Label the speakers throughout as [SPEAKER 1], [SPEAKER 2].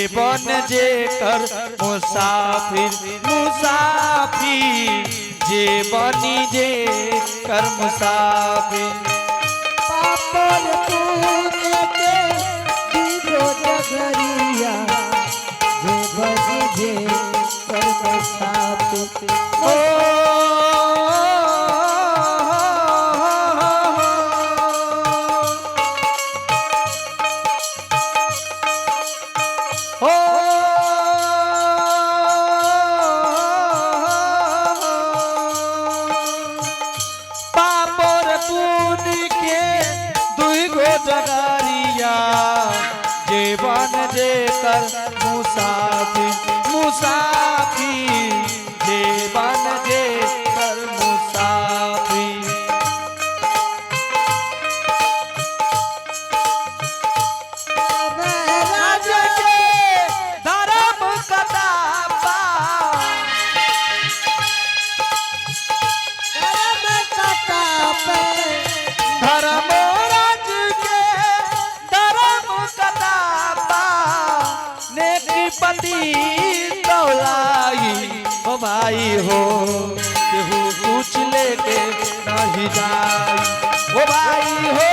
[SPEAKER 1] जीवन जे कर मुसाफिर मुसाफिर, जीवन जे कर मुसाफिर।
[SPEAKER 2] पापड़ पुण्य के दुगो डगरिया, जे बनी जे कर मुसाफिर।
[SPEAKER 1] ओ हो पापर पुण्य के दुई गो जगरिया, जीवन जे कर मुसाफिर मुसाफिर, जीवन जे कर मुसाफिर। राज के धर्म कटापा,
[SPEAKER 2] धर्म कटापे,
[SPEAKER 1] धर्म राज के धर्म कटापा, नेकी पति तौलाई। ओ भाई हो, केहू कुछ लेके नहीं जाई। ओ भाई हो,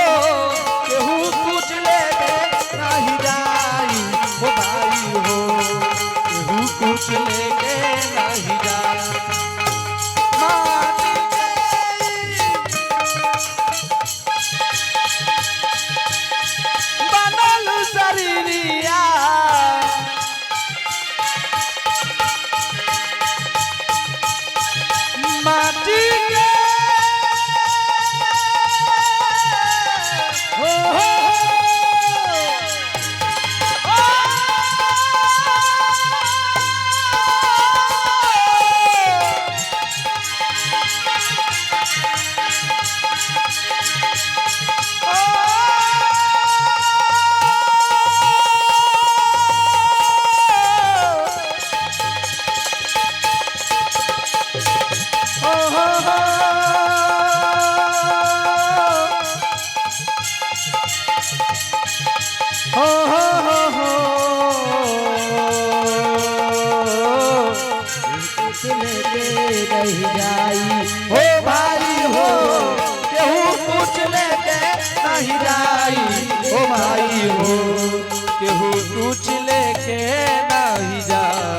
[SPEAKER 1] केहू कुछ लेके नहीं जाई। ओ भाई हो, केहू कुछ लेके नहीं जाई। माटी के बनल शरीरिया, माटी के हो हो हो हो हो हो हो।
[SPEAKER 2] कुछ लेके नहीं जाई।
[SPEAKER 1] हो भाई हो, केहू कुछ लेके नहीं जाई। हो भाई हो, केहू कुछ लेके नहीं जाई।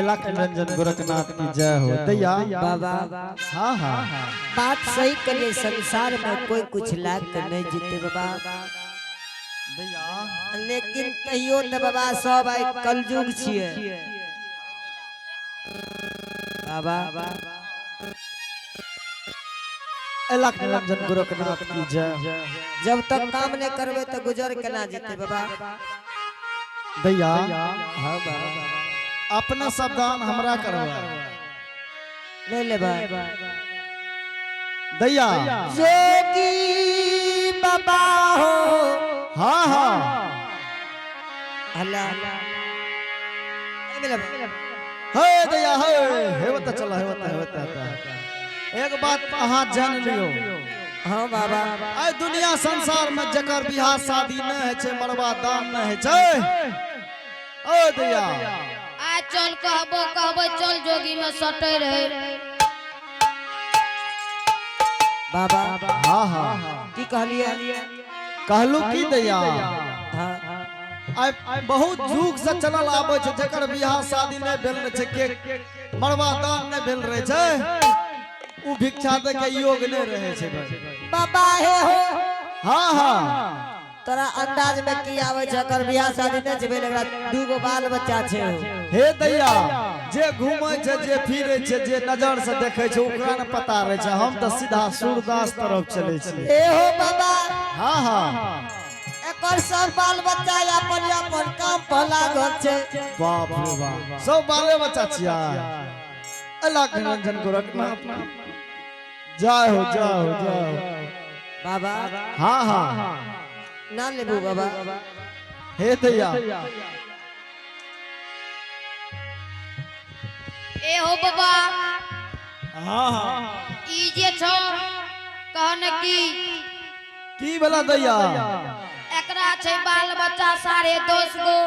[SPEAKER 3] लाख निरंजन गोरखनाथ की जय हो दैया।
[SPEAKER 2] बाबा।
[SPEAKER 3] हाँ हाँ।
[SPEAKER 2] बात सही करिए, संसार में कोई कुछ लाख के नहीं जीते बाबा।
[SPEAKER 3] दैया।
[SPEAKER 2] लेकिन तैयो त बाबा सब आई कलयुग छिए बाबा।
[SPEAKER 3] लाख निरंजन गोरखनाथ की जय हो।
[SPEAKER 2] जब तक काम नहीं करबे तो गुजर केना जेते बाबा?
[SPEAKER 3] दैया।
[SPEAKER 2] हाँ बाबा।
[SPEAKER 3] अपना सब दान हमरा करवा।
[SPEAKER 2] नहीं लेबा?
[SPEAKER 3] दैया।
[SPEAKER 2] जोगी बाबा हो।
[SPEAKER 3] हाँ हाँ।
[SPEAKER 2] हल्ला नहीं मिलेबा?
[SPEAKER 3] हे दैया, हे हेवत चल, हेवत हेवत हेवत। एक बात अहाँ जान लियो।
[SPEAKER 2] हाँ बाबा।
[SPEAKER 3] आइ दुनिया संसार में जकर बियाह शादी नहीं होइ छै, मरबा दान नहीं होइ छै, ओ दैया।
[SPEAKER 4] आ चल, कहबो कहबो चल, जोगी में सटे रहे।
[SPEAKER 2] बाबा।
[SPEAKER 3] हाँ हाँ।
[SPEAKER 2] की कहलिए?
[SPEAKER 3] कहलू की दैया?
[SPEAKER 2] हाँ।
[SPEAKER 3] आइ बहुत जुग से चलल आबै छै, जकर बियाह शादी नहि भेल रहै छै के, मरबा दान नहि भेल रहै छै, उ भिक्षा दे के योग नहि रहै छै भाई।
[SPEAKER 2] बाबा हे हो।
[SPEAKER 3] हाँ हाँ।
[SPEAKER 2] तोरा अंदाज में की आवे छै? एकर बियाह शादी नहीं छै भेल, एकरा दूगो बाल बच्चा छै हो।
[SPEAKER 3] हे दैया, जे घूमै छै, जे फिरै छै, जे नजर से देखै छै, ओकरा ने पता रहै छै। हम तऽ सीधा सूरदास तरफ चलै छियै।
[SPEAKER 2] ए हो बाबा।
[SPEAKER 3] हाँ हाँ।
[SPEAKER 2] एकर सब बाल बच्चा अपन अपन काम पर लागल छै।
[SPEAKER 3] बाप रे बाप, सब बाले बच्चा छियै। अल्लाह निरंजन गोरखनाथ, जय हो, जय हो, जय हो।
[SPEAKER 2] बाबा।
[SPEAKER 3] हाँ हाँ।
[SPEAKER 2] ना लेबू बाबा?
[SPEAKER 3] हे दैया।
[SPEAKER 4] ए हो बाबा।
[SPEAKER 3] हाँ हाँ।
[SPEAKER 4] ई जे छौ कहन की।
[SPEAKER 3] की भेला दैया?
[SPEAKER 4] एकरा छै बाल बच्चा 10.5 गो।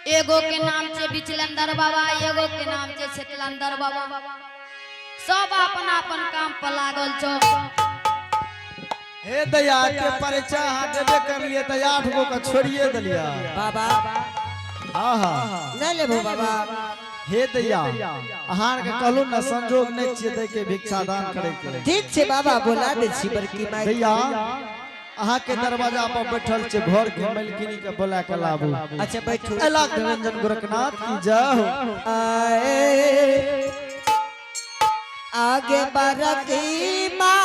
[SPEAKER 4] एगो के नाम छे बिचलंदर बाबा, एगो के नाम छे शीतलंदर बाबा। सब अपन अपन काम पर लागल छो।
[SPEAKER 3] हे दैया के परिचय अहाँ देबे कर लिए तऽ 8 गो के छोड़िए देलिया।
[SPEAKER 2] बाबा
[SPEAKER 3] हाँ हाँ
[SPEAKER 2] नहीं लेबो बाबा।
[SPEAKER 3] हे दैया अहाँ के कहलू ना संजोग नहीं छियै दै के भिक्षा दान करे के।
[SPEAKER 2] ठीक छे बाबा, बोला दे छी बड़की माई।
[SPEAKER 3] दैया अहाँ के दरवाजा पर बैठल छे घर के मलकिनी के बोला के लाबू।
[SPEAKER 2] अच्छा बैठू।
[SPEAKER 3] अला निरंजन गोरखनाथ की जय हो।
[SPEAKER 2] आए आगे बरकी माँ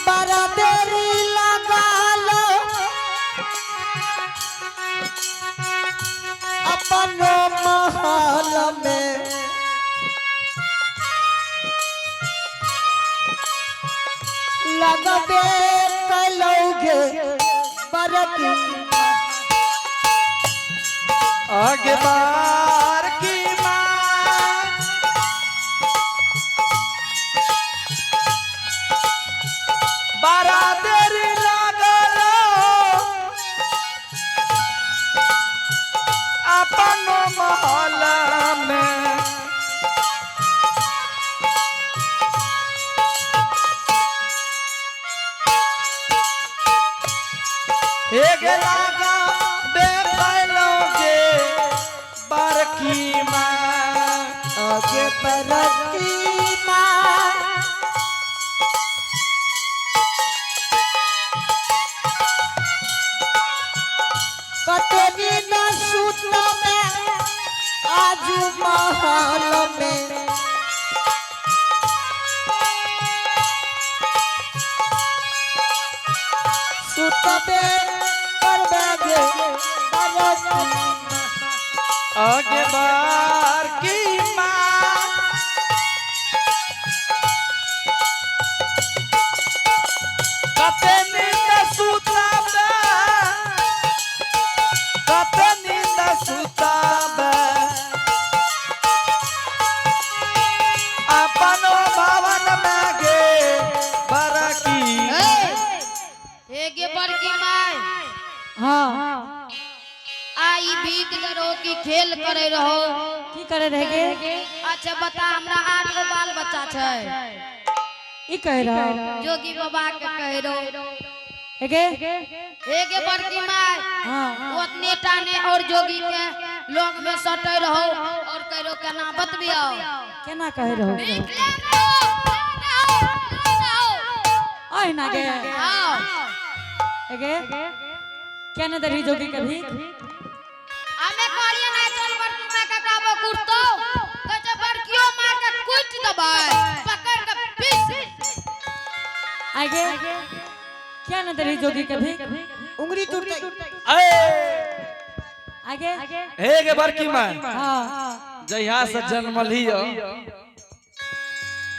[SPEAKER 2] बड़ा देरी लगा लो अपनो महल में। लगबे कलौगे बरकी
[SPEAKER 1] आगे बार की माँ बारा देरी लागल अपन महल में। एक लागा बेकलोगे बरकी माँ।
[SPEAKER 2] आगे बरकी माँ कतनी न सुत में आजू महल में। सुतबे करबे गे बरकी माँ।
[SPEAKER 1] आगे बार की माँ कते नींद सुताबे, कते नींद सुताबे अपन भवन में गे बरकी।
[SPEAKER 4] हे गे बड़की माय।
[SPEAKER 5] हाँ
[SPEAKER 4] आई भीख दरो की खेल करे रहो।
[SPEAKER 5] की करे रह गे?
[SPEAKER 4] अच्छा बता, हमरा 8 गो बाल बच्चा छै।
[SPEAKER 5] ई कह रहा
[SPEAKER 4] जोगी बाबा के कह रहो।
[SPEAKER 5] हेगे?
[SPEAKER 4] हे गे बड़की माय।
[SPEAKER 5] हाँ
[SPEAKER 4] ओतने टाने और जोगी के लोग में सटे रहो और कह रहो केना बतबियो।
[SPEAKER 5] केना कह रहो?
[SPEAKER 4] भीख लेने आओ, लेने आओ, लेने आओ।
[SPEAKER 5] ओए ना गे।
[SPEAKER 4] आओ।
[SPEAKER 5] हेगे केना दरही जोगी के भीख?
[SPEAKER 4] हमें कहलिए ना चल बड़की माय के कहबो कुटतो, कहै छै बड़कियो माय के कुटि देबै, पकड़ के पीस।
[SPEAKER 5] आगे क्या न दरही जोगी के भीख?
[SPEAKER 2] उंगली टूटते।
[SPEAKER 5] आगे
[SPEAKER 1] हे गे बड़की माय।
[SPEAKER 5] हाँ
[SPEAKER 1] जहिया से जन्मल ही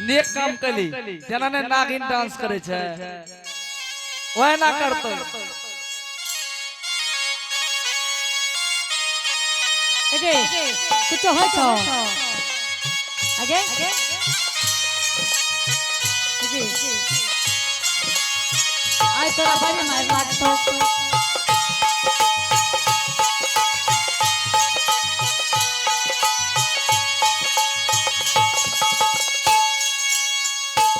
[SPEAKER 1] नेक काम कली, जेना ने नागिन डांस करे छै वह ना करतो।
[SPEAKER 5] एगे कुछ होय छो? आगे एगे आय तोरा बड़ी मार लागतो।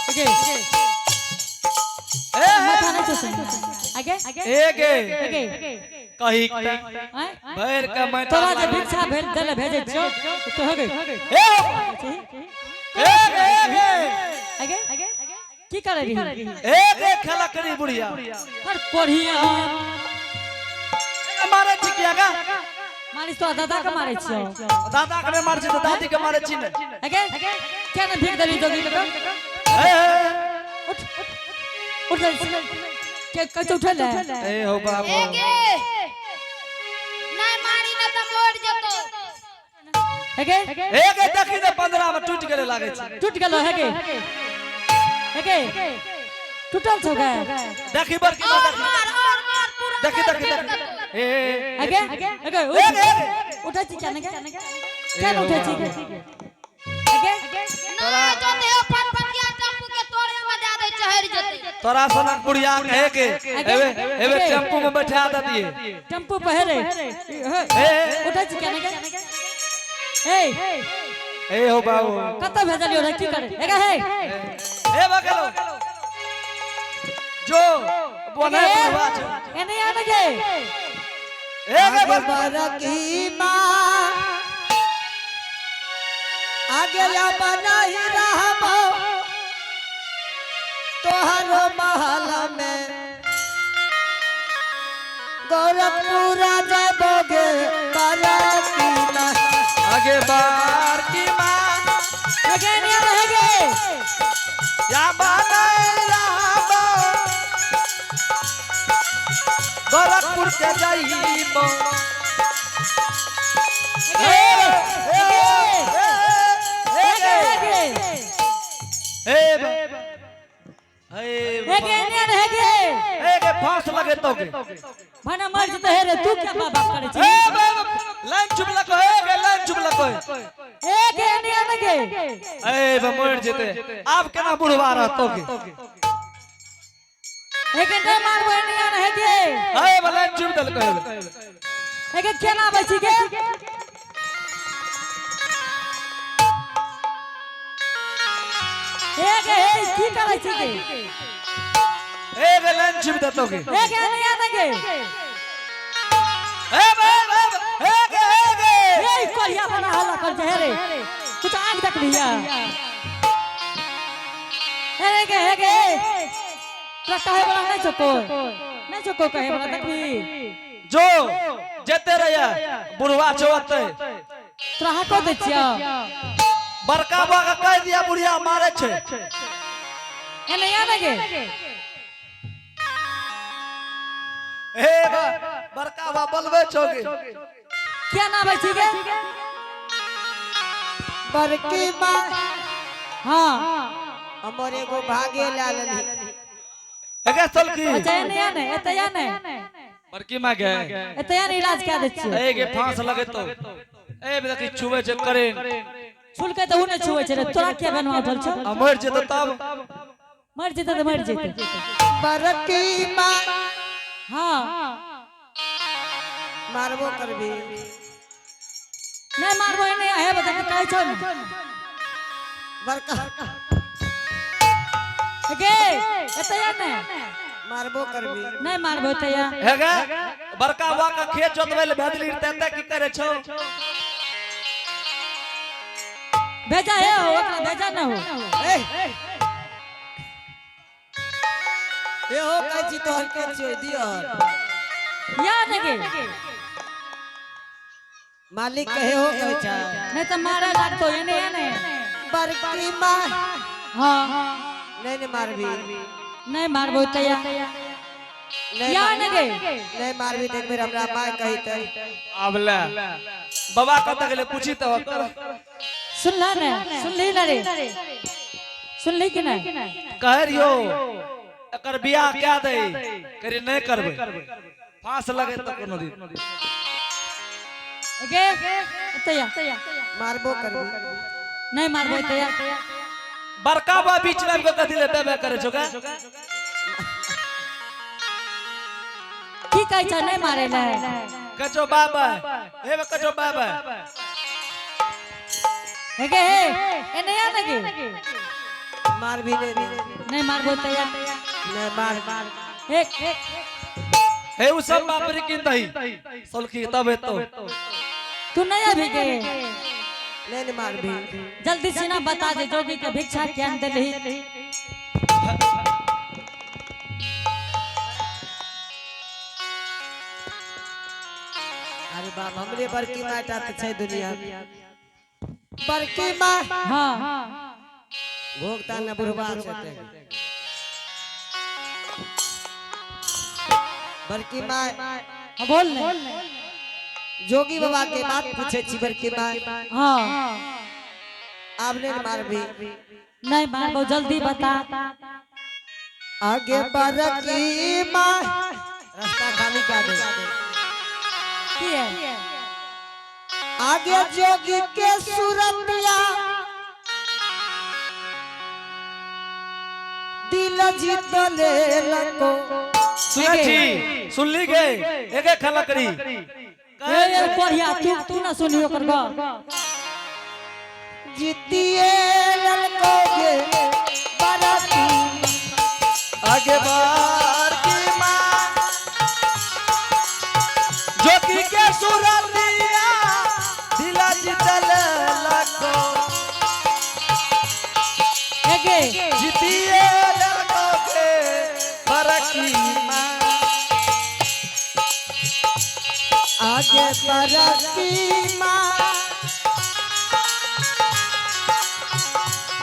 [SPEAKER 5] एगे माथा नहीं चुसै। आगे
[SPEAKER 1] हे गे
[SPEAKER 5] एगे
[SPEAKER 1] कही
[SPEAKER 5] आय
[SPEAKER 1] भर के मैं
[SPEAKER 5] तोरा जे भिक्षा भेल देले भेजै छियौ तो हो गई।
[SPEAKER 1] हे हे गे हे गे
[SPEAKER 5] आगे की करे रही?
[SPEAKER 1] हे गे खेला करी बुढ़िया
[SPEAKER 5] हर कोढ़िया
[SPEAKER 1] मारे छी किया गा?
[SPEAKER 5] मारिस तो दादा के मारे छियौ।
[SPEAKER 1] दादा के नहीं मारे छी तो दादी के मारे छी ने।
[SPEAKER 5] आगे क्या न भीख देली जोगी के?
[SPEAKER 1] हे
[SPEAKER 5] उठ उठ उठ के कच उठल है।
[SPEAKER 1] हे हो बाबा।
[SPEAKER 4] हे गे नहीं मारी ना त मर जतो।
[SPEAKER 5] हेगे
[SPEAKER 1] हे गे देखी ने 15 में टूट गेले लागे छी।
[SPEAKER 5] टूट गेलो। हेगे हेगे टूटल छौ गे?
[SPEAKER 1] देखी बड़की माँ
[SPEAKER 4] और
[SPEAKER 1] देखी।
[SPEAKER 4] मार और मार पूरा
[SPEAKER 1] देखी
[SPEAKER 4] मार,
[SPEAKER 1] देखी
[SPEAKER 4] टूट
[SPEAKER 1] देखी।
[SPEAKER 4] जतो।
[SPEAKER 1] हे
[SPEAKER 5] आगे आगे
[SPEAKER 1] हे
[SPEAKER 5] उठ
[SPEAKER 1] हे
[SPEAKER 5] उठै छी क्या ने क्या न उठै छी? आगे
[SPEAKER 4] नहीं तो ते फट फट के टेम्पू के तोड़े में दे दे छै। चढ़ जेतै।
[SPEAKER 1] तोरा सनक बुढ़िया कहे के एबे एबे टेम्पू में बैठा दतिए।
[SPEAKER 5] टेम्पू पहरे।
[SPEAKER 1] ए
[SPEAKER 5] उठै छी केने के? ए
[SPEAKER 1] ए हो बाबू।
[SPEAKER 5] कतऽ भेजलियो रे, की करे एगा हे?
[SPEAKER 1] ए बगलो जो बोने बुढ़वा छौ।
[SPEAKER 5] एने आने गे।
[SPEAKER 1] ए गे
[SPEAKER 2] आगे बरकी माँ आगे या बनाही रहबो तोहरो महल में गोरखपुरा जबोगे बरकी माँ।
[SPEAKER 1] आगे बार की माँ
[SPEAKER 5] एगे एने आने गे।
[SPEAKER 1] या बनाए रहबो गोरखपुर के जाइबो।
[SPEAKER 5] ए
[SPEAKER 1] ए
[SPEAKER 5] एगे
[SPEAKER 1] ए
[SPEAKER 5] एगे
[SPEAKER 1] ए ए
[SPEAKER 5] एगे एने आने गे।
[SPEAKER 1] ए गे फांस लगे तो के।
[SPEAKER 5] भाना मर जेतै हे रे, तू क्या बाप बाप करे
[SPEAKER 1] ए
[SPEAKER 5] छी?
[SPEAKER 1] लाइन चुपलको, ए गे लाइन चुपलको।
[SPEAKER 5] एगे एने आने गे।
[SPEAKER 1] ए बे मर जेते आब केना बुढ़वा रहतो के?
[SPEAKER 5] एगे नहीं मारबो, एने आने गे।
[SPEAKER 1] ए बे लाइन चुप देलको।
[SPEAKER 5] एगे केना आबै छी गे? एगे हे की करै छी गे?
[SPEAKER 1] ए गे लाइन चुप देतो के।
[SPEAKER 5] एगे एने आने गे।
[SPEAKER 1] ए बे ए गे ए गे
[SPEAKER 5] ए कोरिया बना हल्ला कर जे रे, कुछ आग देख लिया। अरे गे हे गे, तोरा कहे वाला नहीं छको, नहीं छको कहे वाला, देखबी?
[SPEAKER 1] जो जेते रहिया बुढ़वा छौ ओतै।
[SPEAKER 5] तोरा हाको दै छियौ।
[SPEAKER 1] बड़का बा के कह दिया बुढ़िया मारे छै।
[SPEAKER 5] एने आने गे।
[SPEAKER 1] हे बा बड़का बा बोलबे छौ के।
[SPEAKER 5] क्या नाम है छी गे?
[SPEAKER 2] बरकी माँ
[SPEAKER 5] हाँ।
[SPEAKER 2] हमर एगो भागे ला लेली।
[SPEAKER 1] एगे सलकी।
[SPEAKER 5] अच्छा एने आने, एते आने।
[SPEAKER 1] बड़की माँ गे।
[SPEAKER 5] एते आने, इलाज क्या दै छियौ?
[SPEAKER 1] ए गे फांस लगे तो ए बे देखी छुवे छै करेन।
[SPEAKER 5] छुलके तऽ उ नहि छुबै छै रे, तोरा किया बनवा उठल छौ?
[SPEAKER 1] आ मर जेतौ तब।
[SPEAKER 5] मर जेतै तऽ मर जेतै।
[SPEAKER 2] बरकी माँ
[SPEAKER 5] हाँ।
[SPEAKER 2] मारबो करबी?
[SPEAKER 5] नहीं मारबो, एने हे बता के कहै छौ ने।
[SPEAKER 2] बड़का
[SPEAKER 5] गे एते आने।
[SPEAKER 2] मारबो करबी?
[SPEAKER 5] नहीं मारबो एते आ।
[SPEAKER 1] हे गे बड़का बा के खेत जोतबै ले भेजली त एते की करे छौ?
[SPEAKER 5] भेजा हे हो, ओकरा भेजा न हो।
[SPEAKER 2] ए ए हो कहै छी तोहर के छियौ दियर।
[SPEAKER 5] या ने गे।
[SPEAKER 2] मालिक कहे हो कहै छै।
[SPEAKER 5] नहीं तो मारे लागतो, एने एने।
[SPEAKER 2] बरकी माँ
[SPEAKER 5] हाँ।
[SPEAKER 2] नहीं नहीं मारबी?
[SPEAKER 5] नहीं मारबो एते आ।
[SPEAKER 2] नहीं
[SPEAKER 5] या ने गे।
[SPEAKER 2] नहीं मारबी त एक बेर हमरा माय कही त।
[SPEAKER 1] आब ले बाबा कतऽ गेलै पूछी तऽ ओकर।
[SPEAKER 5] सुनला ने, सुनली ना रे, सुनली कि नहीं?
[SPEAKER 1] कह रहियो एकर बियाह कै दे करी नहीं करबै फांस लगे तऽ कोनो दिन।
[SPEAKER 5] गे एते आ।
[SPEAKER 2] मारबो करबी?
[SPEAKER 5] नहीं मारबो एते आ।
[SPEAKER 1] बड़का बा बीच में आबि कऽ कथी ले बेबे करे छौ गे?
[SPEAKER 5] की कहै छ नहीं मारे ले?
[SPEAKER 1] कचो बाबा हे बे कचो बाबा।
[SPEAKER 5] गे हे एने आ ने गे।
[SPEAKER 2] मारबी नहीं?
[SPEAKER 5] नहीं मारबो एते आ।
[SPEAKER 2] नहीं मार।
[SPEAKER 5] एक
[SPEAKER 1] हे उ सब बापरी किन दही सोलखी तब हेतौ।
[SPEAKER 5] तू नहीं अभी गे?
[SPEAKER 2] नहीं नहीं मारबी।
[SPEAKER 5] जल्दी से ना बता दे जोगी के भिक्षा क्या देलही।
[SPEAKER 2] अरे बाप, हमरे बड़की माँ टा तऽ छै दुनिया में। बड़की माँ
[SPEAKER 5] हाँ।
[SPEAKER 2] भोग तान ने बुढ़बा छै। बड़की माँ
[SPEAKER 5] हाँ, बोल ने।
[SPEAKER 2] जोगी बाबा के बात पूछे छी बड़की माँ।
[SPEAKER 5] हाँ।
[SPEAKER 2] आब नहीं मारबी?
[SPEAKER 5] नहीं मारबो, जल्दी बता।
[SPEAKER 2] आगे बड़की माँ रास्ता खाली कर दे।
[SPEAKER 5] की है?
[SPEAKER 2] आगे जोगी के सूरतिया दिल दिल जीत ले लको।
[SPEAKER 1] सुनै छी, सुनली गे एके खलकरी।
[SPEAKER 5] ए ए कोढ़िया, तू तू ना सुनी ओकर गप।
[SPEAKER 2] जीतिए ललको गे बरकी।
[SPEAKER 1] आगे बार की माँ जोगी के सुरतिया दिला जीतल लको।
[SPEAKER 5] एगे
[SPEAKER 1] जीतिए ललको गे बरकी माँ।
[SPEAKER 2] आगे बरकी माँ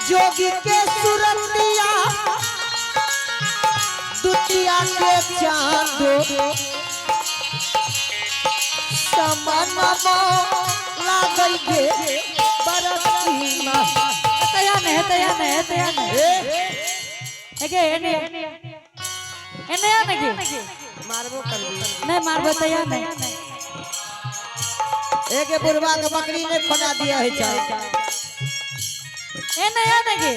[SPEAKER 2] जोगी के सुरतिया दुतिया के चांद समनमो लागल गे बरकी माँ।
[SPEAKER 5] तया ने, तया ने, तया ने। एगे एने एने आ ने गे।
[SPEAKER 2] मारबो करबी।
[SPEAKER 5] नहीं मारबो, तया ने।
[SPEAKER 2] एके बुढ़वा के बकरी ने खोना दिया है चाहे।
[SPEAKER 5] एने आ ने गे।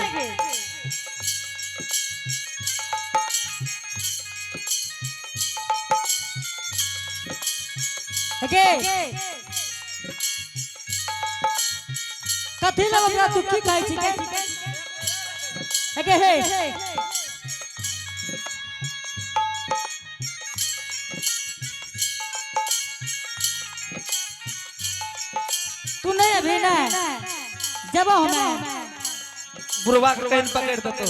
[SPEAKER 5] एगे कथी लग ओकरा तू की कहै छी गे? एगे हे, तू नहीं अभी नहीं जब हमें
[SPEAKER 1] बुढ़वा के can पकड़ देतो,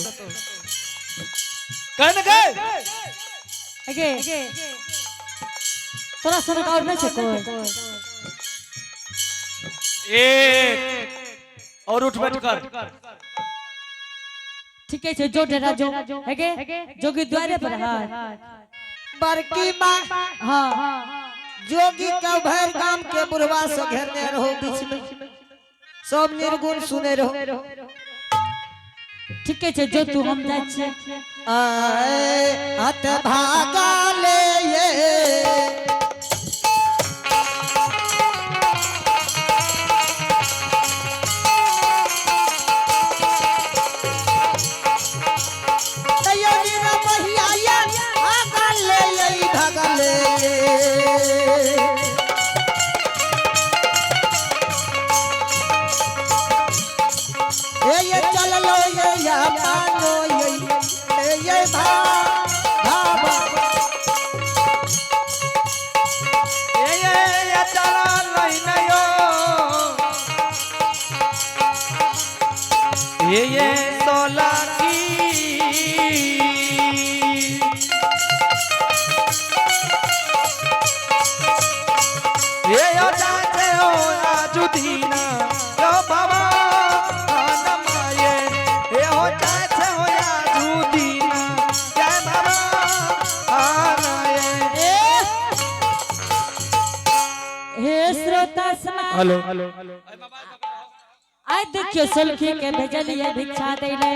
[SPEAKER 1] can गए।
[SPEAKER 5] एगे तोरा सनक और नहीं छै कोई?
[SPEAKER 1] एक और उठ बैठ कर।
[SPEAKER 5] ठीक है, जो डेरा जो एगे जोगी द्वारे पर है।
[SPEAKER 2] बड़की माँ।
[SPEAKER 5] हाँ।
[SPEAKER 2] जोगी के भर गाम के बुढ़वा से घेरने रहो, बीच में सब निर्गुण सुने रहो।
[SPEAKER 5] ठीक है, जो तू, हम जाइ छियै।
[SPEAKER 2] आए हत भागा ले ये। तैयो निरमहिया ये भागा ले ये, भागा ले ये। ए ये चल लो ये या मानो ये ए ये भा भाबा।
[SPEAKER 1] ए ये ये चला नहीं नयो, ये ये सोला की। ये यो चाचे ओ आजुदीना यो बाबा नमाये, ये हो चाचे हो आजुदीना जय बाबा आनाये।
[SPEAKER 5] हे श्रोता समाज।
[SPEAKER 1] Hello hello.
[SPEAKER 5] आइ देखियो, सोलखी के भेजलिए भिक्षा दै ले,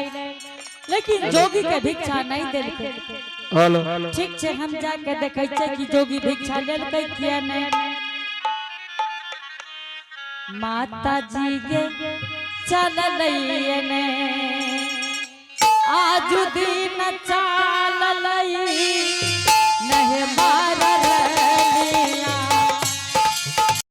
[SPEAKER 5] लेकिन जोगी के भिक्षा नहीं देलकै।
[SPEAKER 1] हेलो।
[SPEAKER 5] ठीक छै, हम जाके देखै छियै कि जोगी भिक्षा लेलकै किया नहीं। माता जी गे चललै ने आजु दिन चांद।